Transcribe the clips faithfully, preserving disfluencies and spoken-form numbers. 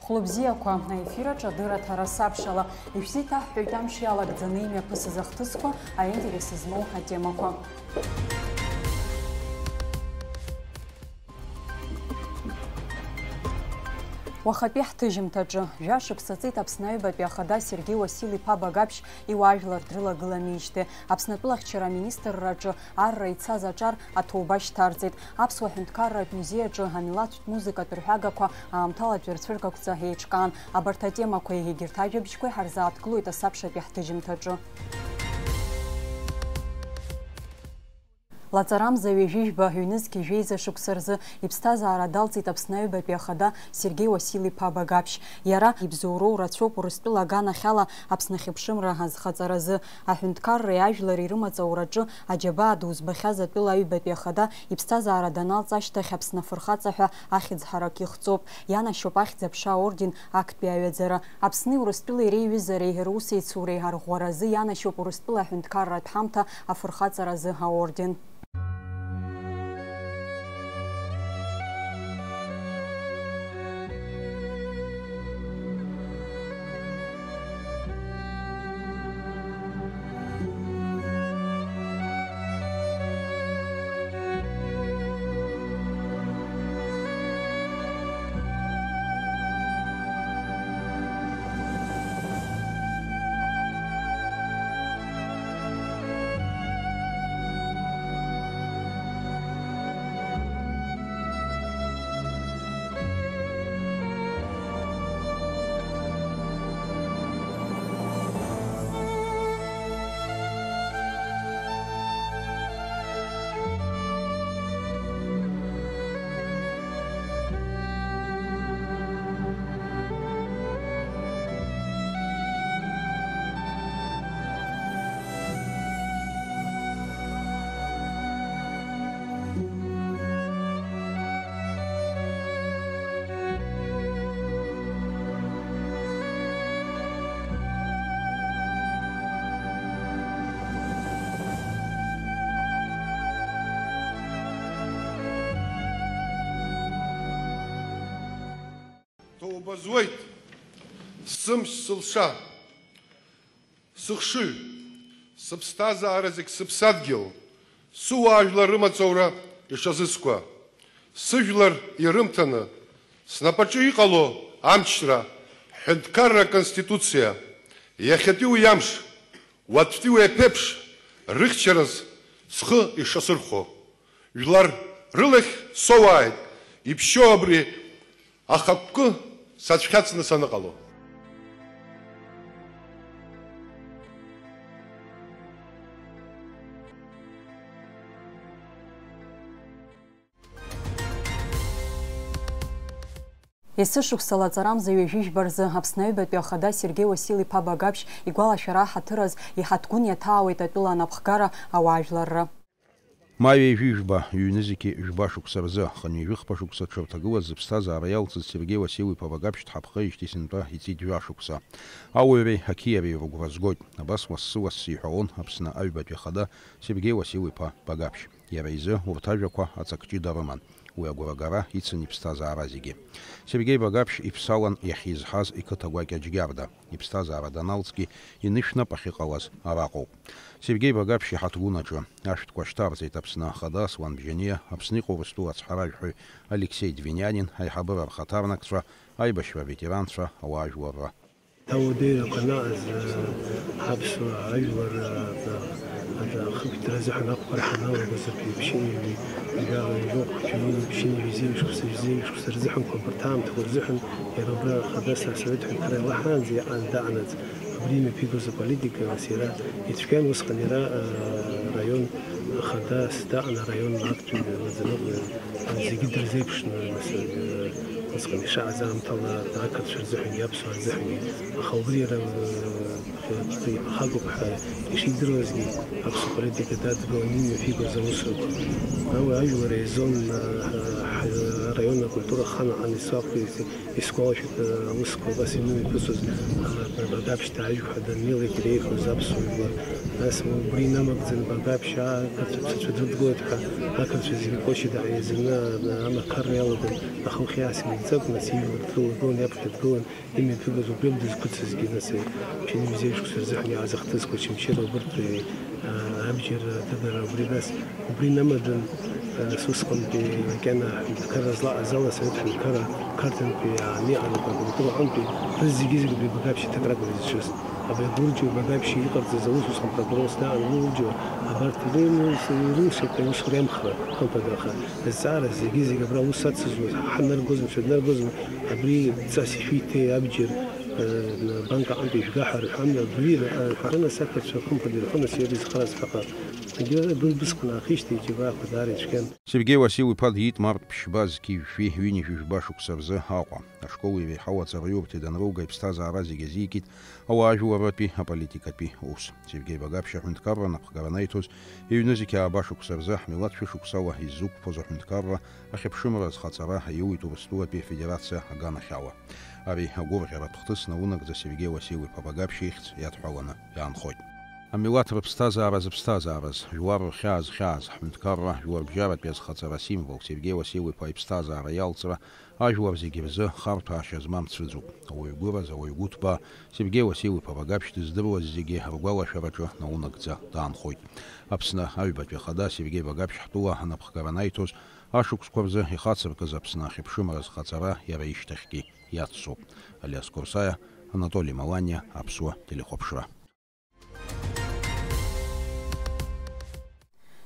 Хәлыбзиақәа, аефир аҿы адырраҭара сабшала. Ишәзеиҭаҳҳәоит амш иалагӡаны имҩаԥысыз ахҭысқәа, аинтерес змоу атемақәа. Уахатәи ҳҭыжьымҭаҿы, жәа шықәса ҵит Аԥсны аҩбатәи ахада Сергеи Уасил-иԥа Багаԥшь иуаажәлар дрылагыламижьҭеи. Аԥсны атәылахьчара аминистрраҿы арра ицаз аҿар аҭоуба шьҭарҵеит. Аԥсуа ҳәынҭқарратә музеи аҿы амилаҭтә музыкатә рҳәагақәа аамҭалатәи рцәыргақәҵа еиҿкаан. Абарҭ атемақәеи егьырҭ ажәабжьқәеи ҳарзааҭгылоит асабшатәи ҳҭыжьымҭаҿы. Лаҵарамза ҩажәи жәба ҩнызқьи жәеиза шықәса рзы иԥсҭазаара далҵит Аԥсны аҩбатәи ахада Сергеи Уасил-иԥа Багаԥшь. Иара ибзоуроу рацәоуп Урыстәыла аганахьала Аԥсны ахьыԥшымра азхаҵаразы. Аҳәынҭқарреи ажәлари рымаҵ аураҿы аџьабаа ду збахьаз атәыла аҩбатәи ахада иԥсҭазаара даналҵ ашьҭахь Аԥсны афырхаҵа ҳәа ахьӡ ҳарак ихҵоуп. Ианашьоуп Ахьӡ-аԥша аорден актәи аҩаӡара. Аԥсни Урыстәылеи реиҩызареи русеицуреи арӷәӷәаразы ианашьоуп Урыстәыла аҳәынҭқарратә ҳамҭа афырхаҵаразы аорден. Ҭоуба зуеит, сымш, сылша, сыхшыҩ, сыԥсҭазаара зегь, сыԥсадгьыл, сыуаажәлар рымаҵ аура ишазыскуа, сыжәлар ирымҭаны, снапаҿы иҟало амчра, ҳҳәынҭқарра Аконституциа, иахьатәи уи амш, уаҵәтәи уи аԥеиԥш рыхьчараз схы ишасырхәо. Жәлар рылахь соуааит, иԥшьоу абри ахықәкы сацәхьаҵны саныҟало. Есышықәса лаҵарамза ҩажәи жәба рзы Аԥсны аҩбатәи ахада Сергеи Уасил-иԥа Багаԥшь игәалашәара аҳаҭыраз иҳаҭгәын иаҭаауеит атәыла анапхгара, ауаажәларра. Ма ҩажәи жәба, ҩнызқьи жәба шықәса рзы, хынҩажәи хԥа шықәса дшырҭагылаз зыԥсҭазаара иалҵыз Сергеи Уасил-иԥа Багаԥшь дҳаԥхеижьҭеи сынтәа ицеит жәа шықәса. Ауаҩреи ақьиареи рыгәра згоит, абас лассы-лассы иҳәалон Аԥсны аҩбатәи ахада Сергеи Уасил-иԥа Багаԥшь. Иара изы урҭ ажәақәа ацак ҷыда рыман. Уи агәрагара ицын иԥсҭазаара зегьы. Сергеи Багаԥшь иԥсалан иахьизҳаз иқыҭа гәакьа Џьгьарда. Иԥсҭазаара даналҵгьы инышәнап ахьыҟалаз араҟоуп. Сергеи Багаԥшь иҳаҭгәын аҿы ашәҭқәа шьҭарҵеит Аԥсны Ахада Аслан Бжьаниа, Аԥсны иҟоу Урыстәыла ацҳаражәҳәаҩ Алексеи Двинянин, аиҳабыра рхаҭарнакцәа, аибашьра аветеранцәа, ауаажәларра. Ауадаҩрақәа анаҟаз, аԥсуаа ажәлар ахықәиҭра азыҳәан ақәԥара ҳаналагоз, абри ԥшьынҩажәи жәаба, жәохә, ԥшьынҩажәи зеижә шықәса, зеижә шықәса рзыҳәанқәа, абарҭ аамҭақәа рзыҳәан иара убра Ахада Асовет ҳәынҭқарра илаҳаанӡа иаҟан, даҟанаҵ, убри имҩаԥигоз аполитика, нас иара ицәгьан усҟан иара, а, раион ахада, даҟан араион актәи амаӡаныҟәгаҩ, зегьы дырзеиԥшны, нас, а, усҟан ишааз аамҭала ақырҭцәа рзыҳәангьы, аԥсуаа рзыҳәангьы. Аха убри иара, а, ихагоуп ҳәа ишидыруазгьы, аԥсуа политика дадгылан имҩаԥигоз аусурақәа. Ауаҩ ажәлар еизон, а, ҳ-, араион Акультура аханаҟны исақәиҭ, исгәалашәоит, аусқәа абас имҩаԥысуаз, а, Багаԥшь дааижьуа ҳәа даннеилак иреиҳәоз аԥсуа жәлар. Нас убри инамагӡаны Багаԥшь ақырҭцәа дрыдгылеит ҳәа, ақырҭцәа зегьы Кошьа дааизаны, а, амақарра иалагон, аха ухьаас имыгӡакәа, нас ижәлар дрылагылан, иаԥхьа дгылан, имҩаԥыгаз убри ауп дызқәыцызгьы, нас, ԥшьынҩажәи жәеиза шықәса рзыҳәан иаазыхҭысқәа Очамчыра убырҭ, а, абџьар, а, дыдара убри, нас убри намадан, а, нас усҟантәи макьана аҳәынҭқарра злаҟаз ала Асовет ҳәынҭқарра Қарҭынтәи аан иҟан, апрокуратура аҟынтәи, рызегьы-зегьы убри Багаԥшь иҭакра акәын изыцәшәоз. Абри Гурџьева Багаԥшь иҟарҵаз аус усҟан апрокурор снаан Гурџьева абарҭ рымҩа ирылшеит аусура иамхра, хымԥада, аха азҵаара зегьы-зегьы абра аус ацызуаз ҳанаргозма, шәанаргозма, абри ҵас ишәиҭеи абџьар, э, банк аҟынтә ишәга ҳәа рҳәан, абри, э, рҳәарын, нас ақырҭцәа хымԥада ирҳәон, нас иара изхараз ҳәаҟа. Егьи абри убысҟан аахижьҭеи иџьабаақәа даара ицәгьан. Сергеи Уасил-иԥа диит март ԥшьба зқьи жәшәи ҩынҩажәи жәба шықәса рзы Аҟәа. Ашколи реиҳау аҵараиурҭеи данроуга иԥсҭазаара зегьы азикит, ауаажәларратәи аполитикатәи ус. Сергеи Багаԥшь аҳәынҭқарра анапхгара анаиҭоз, иҩнызқь ааба шықәса рзы ҳмилаҭ шәышықәсала иззықәԥоз аҳәынҭқарра ахьыԥшымра азхаҵара аиуит Урыстәылатәи Афедерациа аганахьала. Ари агәырӷьаратә хҭыс наунагӡа Сергеи Уасил-иԥа Багаԥшь ихьӡ иадҳәаланы иаанхоит. Амилаҭ рыԥсҭазаара зыԥсҭазаараз, жәлар рхьаа зхьааз, ҳҳәынҭқарра жәларбжьаратәи азхаҵара асимвол Сергеи Уасил-иԥа иԥсҭазаара иалҵра ажәлар зегьы рзы харҭәаашьа змам цәыӡуп. Ауаҩ гәыраз, ауаҩ гәыҭбаа Сергеи Уасил-иԥа Багаԥшь дыздыруаз зегьы ргәалашәараҿы наунагӡа даанхоит. Аԥсны аҩбатәи ахада Сергеи Багаԥшь ҳтәыла анапхгара анаиҭоз ашықәсқәа рзы ихацыркыз Аԥсны ахьыԥшымра азхаҵара иара ишьҭахьгьы иаццоуп. Алиас Курсаиа, Анатоли Маланиа, Аԥсуа телехәаԥшра.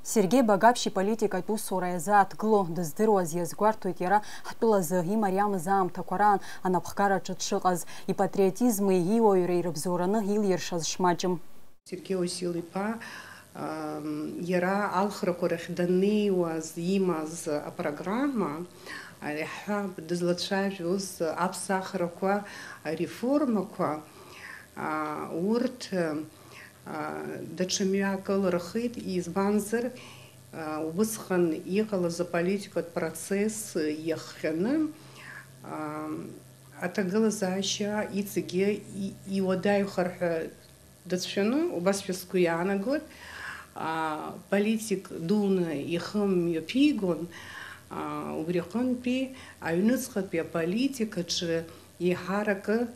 Сергеи Багаԥшь иполитикатә усура иазааҭгыло дыздыруаз иазгәарҭоит иара ҳтәылазы имариамыз аамҭақәа раан анапхгараҿы дшыҟаз, ипатриотизми иуаҩреи рыбзоураны илиршаз шмаҷым. Сергеи Уасил-иԥа, ам, иара алхрақәа рахь даннеиуаз имаз апрограмма, а, иаҳҳәап, дызлацәажәоз аԥсахрақәа, ареформақәа, а, урҭ, а, даҽа мҩак ылырхит, избанзар, а, убысҟан иҟалаз аполитикатә процесс иахҟьаны, а, аҭагылазаашьа иҵегьы и-, иуадаҩхар ҳәа дацәшәаны, убасшәа сгәы иаанагоит, аа, политик дуны ихы мҩаԥигон, аа, убри аҟынтәи аҩныҵҟатәи аполитикаҿы еиҳаракы,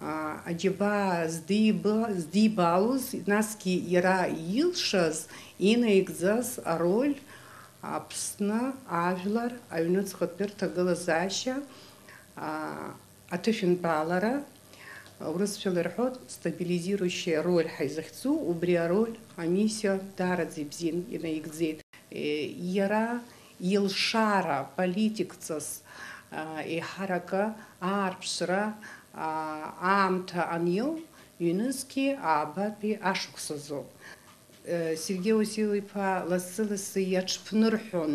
аа, аџьабаа здиба-, здибалоз, насгьы иара илшаз, инаигӡаз ароль Аԥсны ажәлар аҩныҵҟатәи рҭагылазаашьа, аа, аҭышәынтәалара, урысшәала ирҳәоит, стабилизирующая роль ҳәа изыхьӡу, убри ароль, амиссиа даараӡа ибзиан инаигӡеит. Е, иара илшара политикҵас, а, еиҳаракы аарԥшра, а, аамҭа аниоу, ҩнызқьи аабатәи ашықәсазоуп. Сергеи Уасил-иԥа лассы-лассы иаҽԥнырҳәон,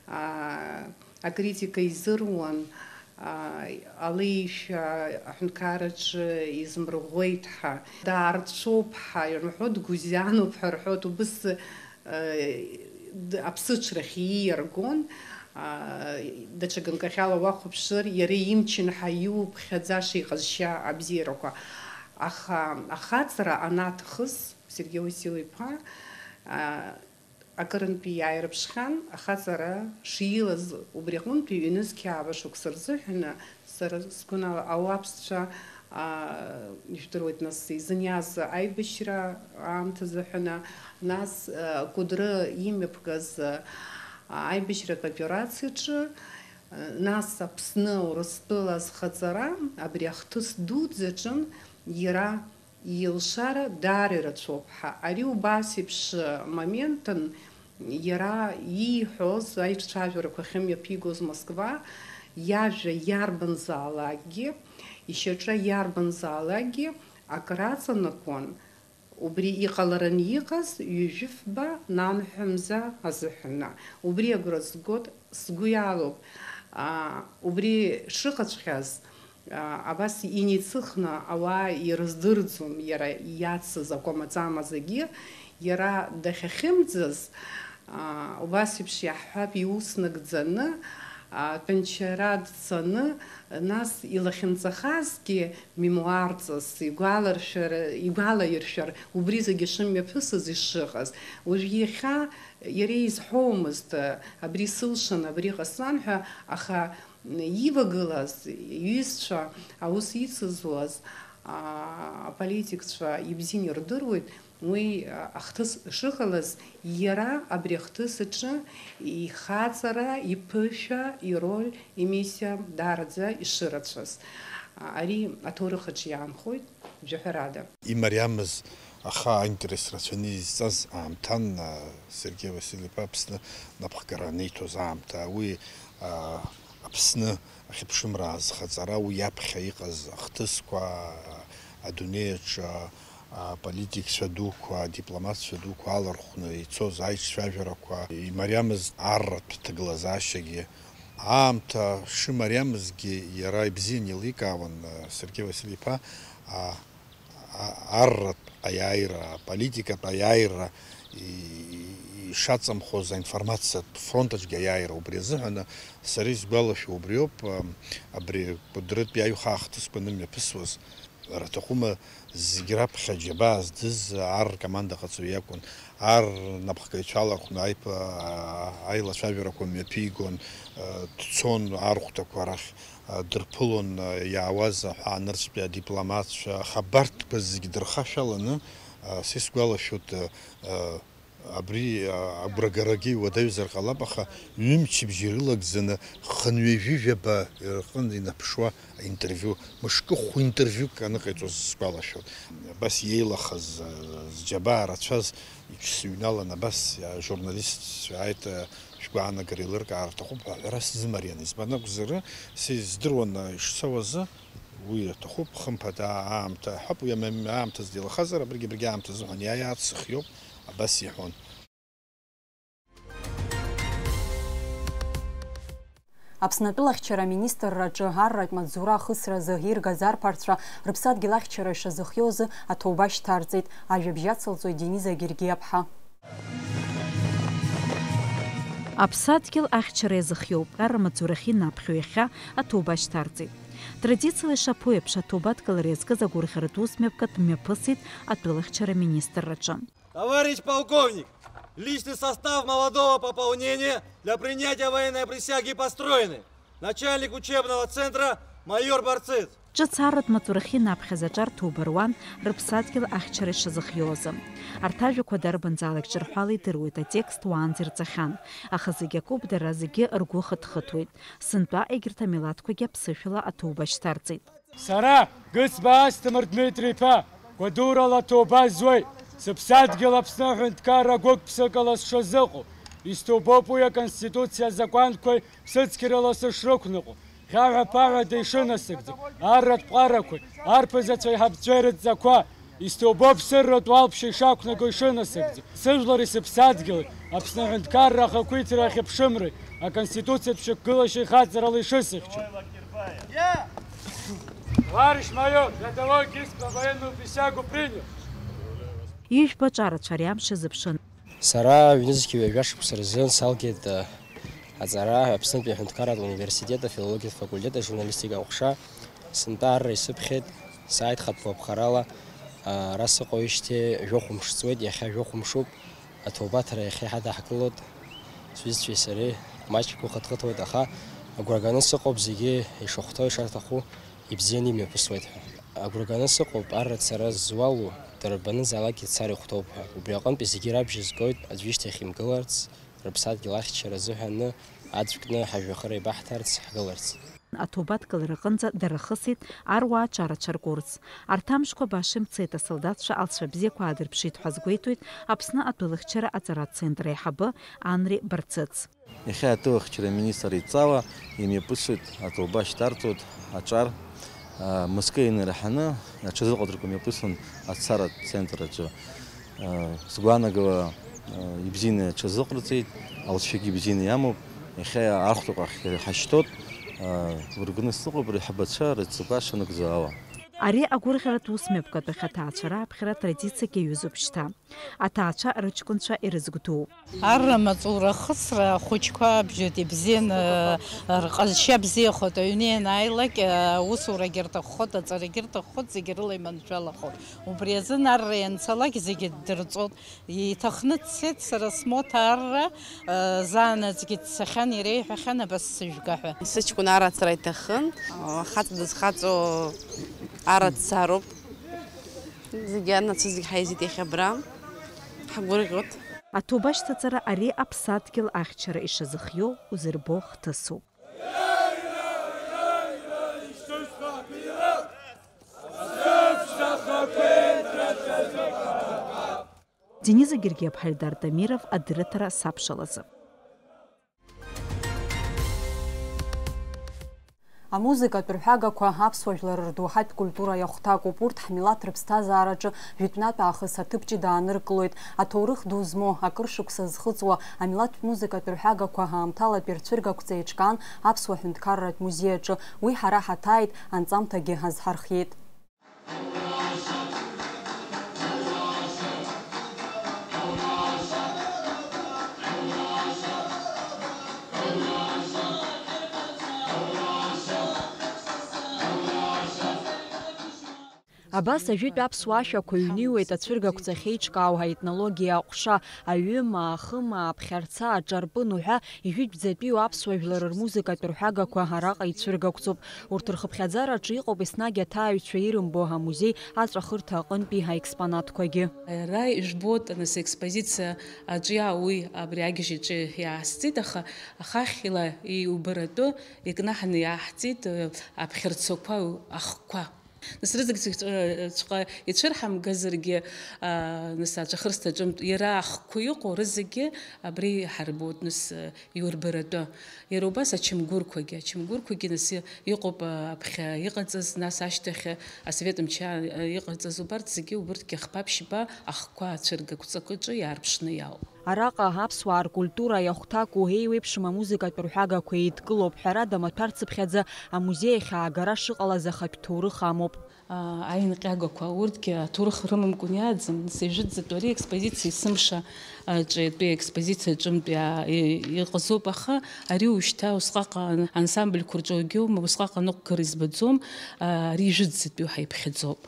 аа, акритика изыруан, аа, алеишәа аҳәынҭқарраҿы измырӷәӷәеит ҳәа, даарцәоуп ҳәа ирҳәо, дгәызианоуп ҳәа рҳәоит, убыс, д-, аԥсыҽрахь ииаргон, аа, даҽа ганкахьала уахәаԥшыр, иара имчын ҳәа иуԥхьаӡаша иҟазшьа абзиарақәа. Аха ахаҵара анаҭахыз, Сергеи Уасил-иԥа, а, акырынтәи иааирԥшхьан, ахаҵара шилаз убри аҟынтәи ҩнызқьи ааба шықәса рзыҳәаны, сара сгәанала, ауаԥсцәа, а, ижәдыруеит, нас изыниаз аибашьра аамҭазыҳәаны, нас, а, Кәыдры имҩаԥгаз, а, аибашьратә операциаҿы, а, нас Аԥсны Урыстәыла азхаҵара абри ахҭыс дуӡӡаҿын иара Илшара даара ирацәоуп ҳәа. Ари убас еиԥш моментын, иара ииҳәоз аиҿцәажәарақәа ахьымҩаԥигоз Москва, иажәа иарбанзаалакгьы, ишьаҿа иарбанзаалакгьы акраҵанакуан, убри иҟаларан иҟаз ҩажәи фба нанҳәа мза азыҳәан. Убри агәра згоит, сгәы иалоуп, аа, убри шыҟаҵәҟьаз, аа, абас инеицыхны ауаа ирыздырӡом иара иацыз акәамаҵама зегьы, иара дахьахьымӡаз, аа, убас еиԥш иаҳҳәап, иус нагӡаны, Атәанчара дцаны, нас илахьынҵахазгьы мемуарҵас игәаларшәар, игәалаиршәар, убри зегьы шымҩаԥысыз ишыҟаз. Уажә иахьа иара изҳәомызт, абри сылшан, абри ҟасҵан ҳәа, аха ивагылаз иҩызцәа, аус ицызуаз, а, аполитикцәа ибзианы ирдыруеит, уи, а, ахҭыс шыҟалаз, иара абри ахҭыс аҿы ихаҵара, иԥышәа, ироль, имиссиа даараӡа ишырацәаз. А, ари аҭоурых аҿы иаанхоит, жәаҳәарада. Имариамыз, аха аинтерес рацәаны изҵаз аамҭан, а, Сергеи Василь-иԥа Аԥсны напхгара аниҭоз аамҭа, уи, а, Аԥсны ахьыԥшымра азхаҵара, уи иаԥхьа иҟаз ахҭысқәа, адунеи аҿы аполитикцәа дуқәа, адипломатцәа дуқәа алархәны ицоз аиҿцәажәарақәа, имариамыз арратә ҭагылазаашьагьы. Аамҭа шымариамызгьы иара ибзиан еиликаауан, Сергеи Василь-иԥа, а, а, арратә аиааира, аполитикатә аиааира и-, и-, ишаҵамхоз аинформациатә фронт аҿгьы аиааира. Убри азыҳәан сара исгәалашәо убриоуп, ам, абри Кәыдрытәи аиҩхаа ахҭысқәа анымҩаԥысуаз. Ара аҭахума, зегь раԥхьа аџьабаа здыз ар ркомандаҟаҵаҩ иакәын. Ар напхгаҩцәа алархәны аиԥ-, а-, аилацәажәарақәа мҩаԥигон, а, дцон архәҭақәа рахь, а, дырԥылон, а, иаауаз аҳәаанырцәтәи адипломатцәа, аха абарҭқәа зегь дырхашәаланы, а, са исгәалашәоит, а, а, Абри, а, агәрагарагьы иуадаҩзар ҟалап, аха ҩымчыбжьа ирылагӡаны хынҩажәи жәаба рҟынӡа инаԥшуа аинтервиу, мышкы хәы интервиук аныҟаиҵоз сгәалашәоит. Абас иеилахаз, а, зџьабаа рацәаз иҽсыҩналан, абас, а, ажурналистцәа ааит, а, шәгәаанагара еилыркаар рҭахуп ҳәа аҳәара сзымариан. Избан акәзар, сыздыруан, а, ишцоз азы. Уи аҭахуп, хымԥада аамҭа ҳәап, уи амам-, аамҭазы деилахазар, абригь-абригь аамҭа азыҳәан иааиааит, сыхиоуп, абас иҳәон. Аԥсны атәылахьчара аминистрраҿы арратә маҵзура ахысразы иргаз арԥарцәа рыԥсадгьыл ахьчара ишазыхиоу азы аҭоуба шьҭарҵеит, ажәабжь ацылҵоит Дениза Гергиаԥҳа. Аԥсадгьыл ахьчара иазыхиоуп, ар рмаҵурахьы инаԥхьо иахьа аҭоуба шьҭарҵеит. Традициала ишаԥу еиԥш, аҭоуба адкылара иазкыз агәырӷьаратә усмҩаԥгатә мҩаԥысит атәылахьчара аминистрраҿы. Товарищ полковник, личный состав молодого пополнения для принятия военной присяги построены. Начальник учебного центра майор Барцыц. Ҿыц арратә маҵурахьы инаԥхьаз аҿар ҭоуба руан, рыԥсадгьыл ахьчара ишазыхиоу азы. Арҭ ажәақәа дарбанзаалак ҿырҳәала идыруеит, атекст уаанӡа ирҵахьан. Аха зегь акоуп, дара зегьы ргәы хыҭхыҭуеит. Сынтәа егьырҭ амилаҭқәагьы аԥсышәала аҭоуба шьҭарҵеит. Сара, Гыцба Асҭамыр Дмитри-иԥа, гәадурала аҭоуба зуеит. Сыԥсадгьыл Аԥсны аҳәынҭқарра гәык-ԥсыкала сшазыҟоу, исҭоубоуп уи Аконституциа азакәанқәеи сыцқьарала сышрықәныҟәо, хьаҳәа-ԥаҳәада ишынасыгӡо, арратә ҟәарақәеи арԥызацәа аиҳабацәеи рыдҵақәа, исҭоубоуп сырратә уалԥшьа ишақәнаго ишынасыгӡо, сыжәлари сыԥсадгьыли Аԥсны аҳәынҭқарра ахақәиҭра ахьыԥшымреи Аконституциатә шьақәгылашьа ихаҵарала ишысыхьчо. Товарищ майор, для того Гыцба военную присягу принял. Ижәбо аҿарацәа ари амш азыԥшын. Сара ҩнызқьи ҩажәа шықәса рзын салгеит, э, аҵара Аԥснытәи аҳәынҭқарратә университет афилологиатә факультет ажурналистика аҟәша. Сынтәа арра исыԥхьеит, сааит хатә гәаԥхарала, э, ара сыҟоуижьҭеи жәохә мш ҵуеит, иахьа жәохә мшуп, аҭоубаҭара иахьа иҳадаҳкылоит, сҩызцәеи сареи маҷк ҳгәы хыҭхыҭуеит, аха агәра ганы сыҟоуп зегьы ишахәҭоу, ишаҭаху ибзианы имҩаԥысуеит ҳәа. Агәра ганы сыҟоуп, арратә сара ззуалу, дара банызаалакгьы дцар ихәҭоуп ҳәа. Убри аҟынтәи зегьы рабжьы згоит аӡә ишьҭахь имгыларц, рыԥсадгьыл ахьчара азыҳәаны аӡә кны ҳажәҩахыр еибаҳҭарц, ҳгыларц. Аҭоуба адкылара аҟынӡа дара хысит, аруаа аҿарацәа ркурс. Арҭ амшқәа баша имцеит, асолдаҭцәа алҵшәа бзиақәа аадырԥшит ҳәа азгәеиҭоит Аԥсны атәылахьчара аҵаратә центр аиҳабы Анри Барцыц. Иахьа атәылахьчара аминистр идҵала имҩаԥысуеит аҭоуба шьҭарҵоит аҿар, а, мызкы инарҳаны аҽазыҟаҵарақәа мҩаԥысуан аҭцаратә центр аҿы. А, сгәаанагала, а, ибзианы аҽазыҟарҵеит, алҵшәагьы ибзианы иамоуп, иахьа архәҭаҟа ахь иҳашьҭоуп, а, гәра ганы сыҟоуп реиҳабацәа рыдҵақәа шынагӡо ала. Ари агәырӷьаратә ус мҩаԥгатәахьа аҭаацәара аԥхьара традициак иаҩызоуп шьҭа. Аҭаацәа рыҷкәынцәа ирызгәдуу. Арра маҵура ахысра ахәыҷқәа абжьоит ибзианы, рҟазшьа бзиахоит, аҩны ианааилак, аусурагьы рҭаххоит, аҵарагьы рҭаххоит, зегьы рыла иманшәалахоит. Убри азын арра ианцалак зегьы ддырҵоит. Иҭахны дцеит сара смоҭа арра, заанаҵгьы дцахьан, иара иҳәахьан абас сыжәга ҳәа. Сыҷкәын арра ацара иҭахын, ахаҵа дызхаҵоу арра дцароуп. Зегьы анацәа зегь ҳаизеит иахьа абра. Ҳгәырӷьоит. Аҭоуба ашьҭаҵара ари аԥсадгьыл ахьчара ишазыхиоу узырбо хҭысуп. Дениза Гергиаԥҳа, Эльдар Дамиров, адырраҭара сабшалазы. Амузыкатә рҳәагақәа аԥсуа жәлар рдоуҳатә культура иахәҭакуп. Урҭ ҳмилаҭ рыԥсҭазаараҿы жәытәнатә аахыс аҭыԥ ҷыда ааныркылоит. Аҭоурых ду змоу, акыр шықәса зхыҵуа амилаҭтә музыкатә рҳәагақәа аамҭалатәи рцәыргақәҵа еиҿкаан аԥсуа ҳәынҭқарратә музеи аҿы. Уи ҳара ҳаҭааит, анҵамҭагьы азҳархиеит. Абас ажәытә аԥсуа ашәақәа ҩныҩуеит ацәыргақәҵа ахьеиҿкаау аетнологиа аҟәша, аҩымаа, ахымаа, аԥхьарца, аҿарпын уҳәа ижәытәӡатәиу аԥсуа жәлар рмузыкатә рҳәагақәа араҟа ицәыргақәҵоуп. Урҭ рхыԥхьаӡараҿы иҟоуп еснагь аҭааҩцәа ирымбо амузеи аҵәахырҭа аҟынтәи аекспонатқәагьы. Иара ижәбоит, нас, аекспозициа аҿиа уи абри агьежь аҿы иаасҵеит, аха ахахьла иубаратәы икнаҳаны иааҳҵеит, э, аԥхьарцақәа, ахқәа. Нас рызегь цәҟьа ицәырҳамгазаргьы, а, нас аҿахырсҭа аҿынтә иара ахқәа иҟоу рызегьы абри иҳарбоит, нас, э, иурбаратәы. Иара убас ачамгәырқәагьы, ачамгәырқәагьы нас иҟоуп, а, аԥхьа иҟаҵаз, нас ашьҭахь, а, асовет мчы, а, иҟаҵаз, убарҭ зегьы, убырҭгьы хԥа-ԥшьба ахқәа ацәыргақәҵаҿы иаарԥшны иаауп. Араҟа аԥсуаа ркультура иахәҭаку еиуеиԥшым амузыкатә рҳәагақәа еидкылоуп. Ҳәарада, амаҭәар цыԥхьаӡа амузеи ахьаагара шыҟалаз ахатә ҭоурых амоуп. Аинҟьагақәа, урҭгьы аҭоурых рымамкәан иааӡам, нас ижәытәӡатәи ари аекспозициа есымша аҿы, атәи аекспозициа аҿынтә иа-, и-, иҟазоуп, аха ари уажәшьҭа усҟаҟа ансамбльқәа рҿы угьоума, усҟаҟа аныҟәгара избаӡом, а, ари ижәытәӡатәиу ҳаиԥхьаӡоуп.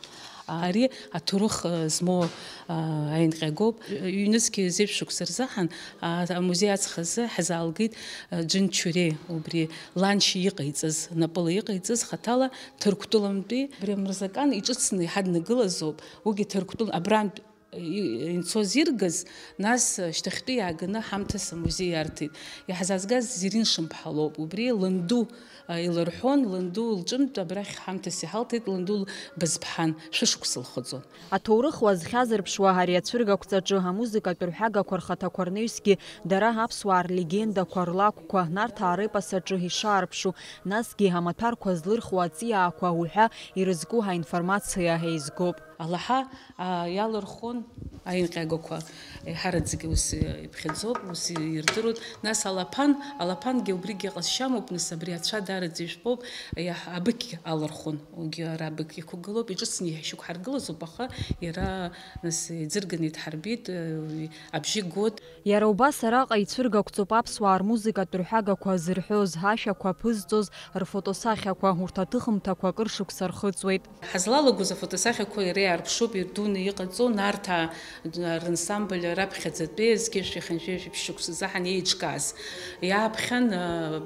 Ари аҭоурых, а, змоу, а, аинҟьагоуп. Ҩнызқьи зеижә шықәса рзыҳәан, а, амузеи аҵх азы ҳзаалгеит, а, Џьынџьури, убри ланшьа иҟаиҵаз, напыла иҟаиҵаз хаҭала Ҭырқәтәылантәи. Абри амырзакан иҿыцны иҳаднагылазоуп, уигьы Ҭырқәтәыла, абрантә и-, инцоз иргаз, нас шьҭахьтәи иааганы ҳамҭас амузеи иарҭеит. Иаҳзаазгаз Зерин Шамԥҳа лоуп. Убри ланду, а, илырҳәон, ланду лҿынтә абрахь ҳамҭас иҳалҭеит, ланду лбазԥҳан, шәышықәса лхыҵуан. Аҭоурых уазхьазырԥшуа ари ацәыргақәҵаҿы амузыкатә рҳәагақәа рхаҭақәа рнаҩсгьы дара аԥсуаа рлегендақәа, рлакәқәа, Нарҭаа репос аҿы ишаарԥшу, насгьы амаҭәарқәа злырхуа аҵиаақәа уҳәа ирызку аинформациа еизгоуп. Алаҳа, а, иалырхуан аинҟьагақәа, еиҳараӡакгьы ус иԥхьаӡоуп, ус ирдыруеит. Нас алаԥан, алаԥангьы убригьы ҟазшьамоуп, нас абри ацәа даараӡа ижәпоуп, иаҳ-, абыкь алырхуан, уигьы ара абыкь иқәгылоуп, иҿыцны иҳашьақәҳаргылазоуп, аха иара, нас, иӡырганы идҳарбеит, э, абжьы гот. Иара убас араҟа ицәыргақәҵоуп аԥсуаа рмузыкатә рҳәагақәа зырҳәоз, ашәақәа аԥызҵоз рфотосахьақәа, урҭ аҭыхымҭақәа акыр шықәса рхыҵуеит. Ҳазлалагоз афотосахьақәа иара иаарԥшуп, ирдуны иҟаҵоу Нарҭаа рансамбль раԥхьаӡатәи зқьи жәшәи хынҩажәи жәиԥшь шықәса заҳан еиҿкааз. Иааԥхьан, а,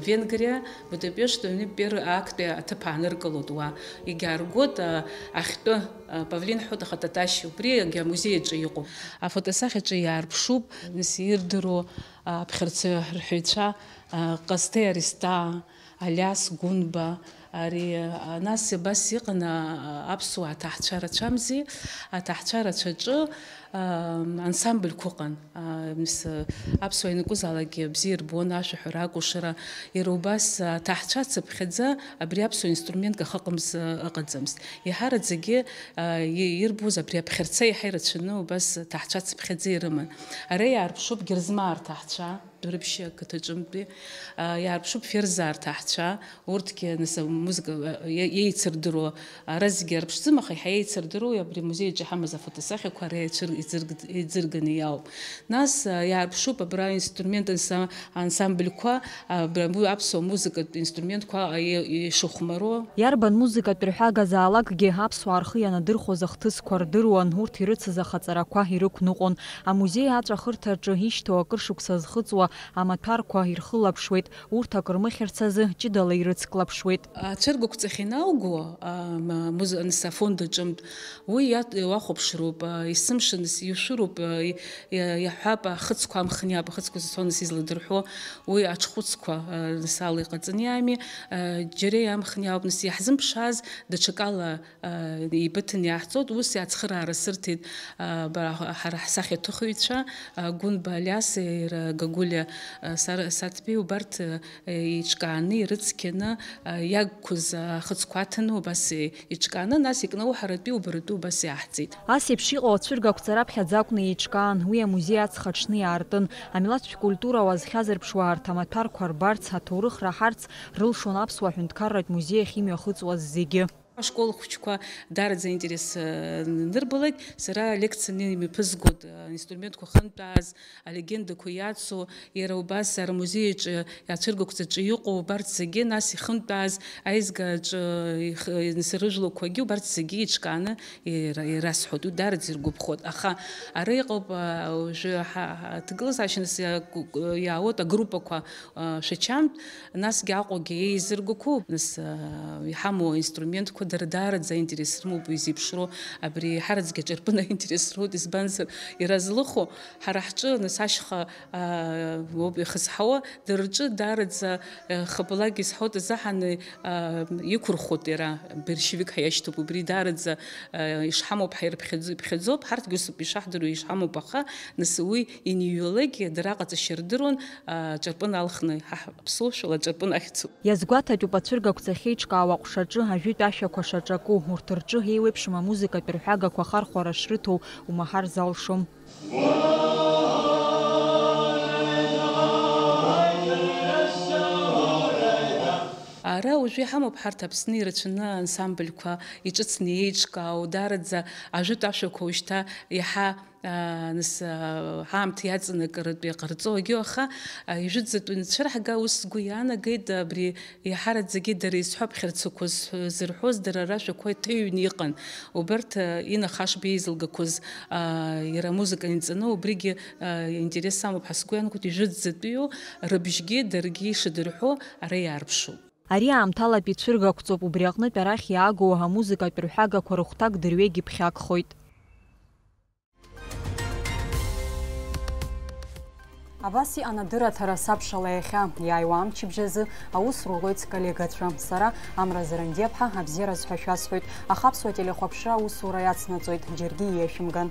Венгриа, Будапешт аҩны Пер актәи аҭыԥ ааныркылоит уа. Егьааргоит, а, ахьтәы, а, павлин ҳәоуп, аха Таташь убригьы амузеи аҿы иҟоуп. Афотосахьаҿы иаарԥшуп, нас ирдыруа, а, аԥхьарца рҳәаҩцәа, а, Ҟасҭеи Аристаа, Алиас Гәынба, ари, а, нас абас иҟан, а, аԥсуаа аҭаҳцәа рацәамзи, аҭаҳцәа рацәаҿы, а, ансамбльқәа ыҟан. А, мис, а, аԥсуаа ианакәызаалакгьы бзиа ирбон ашәаҳәара, акәашара. Иара убас, а, аҭаҳцәа цыԥхьаӡа абри аԥсуа инструментк ахы аҟамз, а, ыҟаӡамызт. Еиҳараӡакгьы, а, и-, ирбоз абри аԥхьарца еиҳа ирацәаны убас аҭаҳцәа цыԥхьаӡа ирыман. Ара иаарԥшуп Герзмаа рҭаҳцәа. Дәрыԥшьи ақыҭаҿынтәи, а, иаарԥшуп Ферзаа рҭаҳцәа, урҭгьы, нас, Музыка, э, е-, еицырдыруа, ара зегьы иаарԥшӡом, аха иаҳа еицырдыруа абри амузеи аҿы иҳамаз афотосахьақәа ара еицәыр-, еицырг-, еизырганы иаауп. Нас, э, иаарԥшуп абра инструмент анса-, ансамбльқәа, абра му-, аԥсуа музыкатә инструментқәа, э, е-, ишыхәмаруа. Иарбан музыкатә рҳәагазаалакгьы аԥсуаа рхы ианадырхәоз ахҭысқәа рдыруан, урҭ ирыцыз ахаҵарақәа ирықәныҟәон. Амузеи аҵәахырҭаҿы ишьҭоу акыр шықәса зхыҵуа амаҭәарқәа ирхылаԥшуеит, урҭ акрымыхьырц азы ҷыдала ирыцклаԥшуеит. Ацәыргақәҵахь иналго, а, м-, муз-, анс афонд аҿынтә, уи иат-, уахәаԥшроуп, а, есымша анс иушәыроуп, а, и-, иа-, иаҳҳәап, ахыцқәа амхны иаап, ахыцқәа зцо анс изладырҳәо, уи аҽхәыцқәа, а, анс ала иҟаҵаны иаами, а, џьара иамхны иаауп, анс иаҳзымԥшааз даҽакала, а, еибыҭаны иаҳҵоит, ус иацхыраара сырҭеит, а, ба-, ҳара ҳсахьаҭыхыҩцәа, а, Гәынба Алиас, иара Гагәылиа, а, Сар-, Саҭбеи, убарҭ, а, еиҿкааны, ирыцқьаны, а, иагқәаз ахыцқәа аҭаны убас еиҿкааны, нас икнауҳаратәи убаратәи убас иаҳҵеит. Ас еиԥш иҟоу ацәыргақәҵа раԥхьаӡа акәны еиҿкаан, уи амузеи аҵх аҽны иаартын. Амилаҭтә культура уазхьазырԥшуа арҭ амаҭәарқәа рбарц, аҭоурых раҳарц рылшон аԥсуа ҳәынҭқарратә музеи ахь имҩахыҵуаз зегьы. Ашкол хәыҷқәа даараӡа интерес, э, нырбалак, сара лекцианы имҩаԥызгоит, э, инструментқәа хынтәааз, алегендақәа иацу, иара убас ара амузеи аҿы, ацәыргақәҵаҿы иҟоу убарҭ зегьы, нас ихынтәааз аизгараҿы их-, нас рыжәлақәагьы убарҭ зегьы еиҿкааны ира-, ирасҳәоит, уи даараӡа иргәаԥхоит. Аха ара иҟоуп, а, уажәы ҳа-, ҳа-, аҭагылазаашьа нас иа-, иаауеит агруппақәа, а, Шәачантә, насгьы Аҟәагьы еизыргақәоуп, нас, а, иҳамоу аинструментқәа дара даараӡа аинтерес рымоуп изеиԥшроу, абри ҳараӡәгьы аҿырпын аинтерес руеит, избанзар, иразлыху ҳара ҳҿы, нас ашьха, а, ауп иахызҳауа, дара рҿы даараӡа, а, хапалак изҳауеит азыҳәан, а, иқәырхуеит иара, большевик ҳәа иашьҭоуп, убри даараӡа, а, ишҳамоуп ҳаирԥхьаӡо-, иԥхьаӡоуп, ҳарҭгьы усоуп ишаҳдыруа ишҳамоуп, аха, нас уи иниҩлакгьы дара аҟаҵашьа рдыруан, а, аҿырпын алхны, ҳа ҳаԥсуа шәала аҿырпын ахьӡуп. Иазгәаҭатәуп ацәыргақәҵа ахьеиҿкаау аҟәшаҿы ажәытә ашәақәа шаҿаку, урҭ рҿы еиуеиԥшым амузыкатә рҳәагақәа ахархәара шрыҭоу умаҳар залшом. Ара уажәы иҳамоуп ҳарҭ Аԥсны ирацәаны ансамбльқәа иҿыцны еиҿкаау, даараӡа ажәытә ашәақәа уажәшьҭа иаҳа, аа, нас, аа, ҳаамҭа иаҵанакыратәы иҟарҵо агьу, аха, аа, ижәытәӡатәи анцәырҳга, ус сгәы иаанагеит, абри иаҳараӡагьы дара изҳәаԥхьарцақәа зҳәо-, зырҳәоз дара рашәақәа иҭыҩны иҟан. Убарҭ, аа, Инна Хашба еизылгақәаз, аа, иара амузыка инҵаны, убригьы, аа, интерес амоуп ҳәа сгәы иаанагоит, ижәытәӡатәиу рыбжьгьы даргьы ишадырҳәо ара иаарԥшуп. Ари аамҭалатәи цәыргақәҵоуп, убри аҟнытә арахь иаагоу амузыкатә рҳәагақәа рыхәҭак дырҩегь иԥхьакхоит. Абас иҟан адырраҭара Сабшала иахьа. Иааиуа амчыбжь азы аус рулоит сколлегацәа. Сара, Амра Зарандиаԥҳа, абзиараз ҳәа шәасҳәоит. Аха Аԥсуа телехәаԥшра аусура иацнаҵоит, џьаргьы ииашәымган.